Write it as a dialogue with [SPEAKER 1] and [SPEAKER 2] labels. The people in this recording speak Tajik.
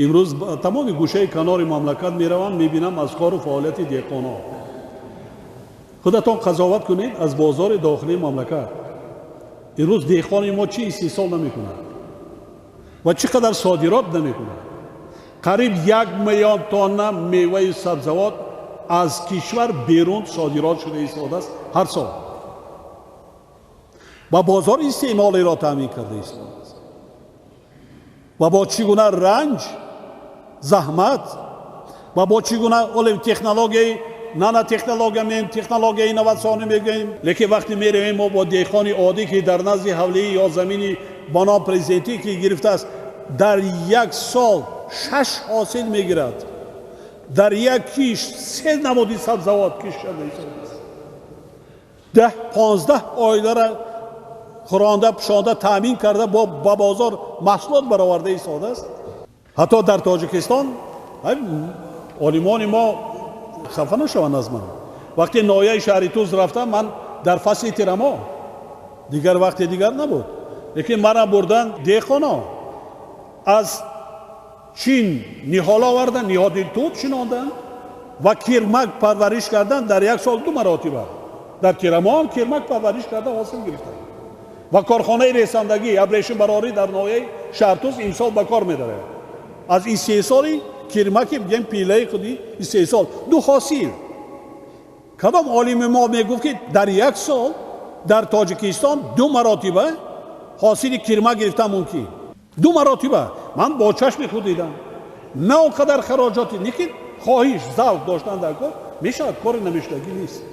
[SPEAKER 1] Имрӯз тамоми гӯшаи канори мамлакат меравам, мебинам аз кору фаъолияти деҳқонон. Худатон қазоват кунед аз бозори дохилии мамлакат. Имрӯз деҳқони мо чӣ истеҳсол намекунад ва чӣ қадар содирот намекунад. Қариб 1 миллион тонна меваи сабзавот аз кишвар берун содирот шуда истодааст ҳар сол ва бозори истеъмолиро таъмин карда истодааст. Ва бо чӣ гуна ранҷ, заҳмат ва бо чӣ гуна олем технологияи нанотехнология меем, технологияи инноватсионӣ мегӯем. Лекин вақте меравем мо бо деҳқони оддӣ, ки дар назди ҳавлии ё замини ба ном президентӣ ки гирифтааст, дар як сол шаш ҳосил мегирад, дар як кишт се намуди сабзавот кишт шуда истодааст, 10-15 оилара хӯронда, пӯшонда, таъмин карда, бо ба бозор маҳсулот бароварда истодааст. Ҳатто дар Тоҷикистон олимони мо хафа нашаванд аз ман. Вақте ноҳияи шаҳри Туз рафтам ман дар фасли тирамоҳ, дигар вақте дигар набуд, лекин мана бурдан деҳқоно аз Чин ниҳол овардан, ниҳоли тут шинондан ва кирмак парвариш кардан. Дар як сол ду маротиба дар тирамоҳ кирмак парвариш карда, ҳосил гирифтан ва корхонаи ресандагӣ, абрешимбарорӣ дар ноҳияи Шаҳртуз имсол ба кор медарояд. Аз истеҳсоли кирмаки бигем пилаи худи истеҳсол ду ҳосил. Кадом олими мо мегуфт, ки дар як сол дар Тоҷикистон ду маротиба ҳосили кирмак гирифтан мумкин? Ду маротиба ман бо чашми худ дидам. На он қадар хароҷоти, лекин хоҳиш, завқ доштан дар кор мешавад, кори намешудагӣ нест.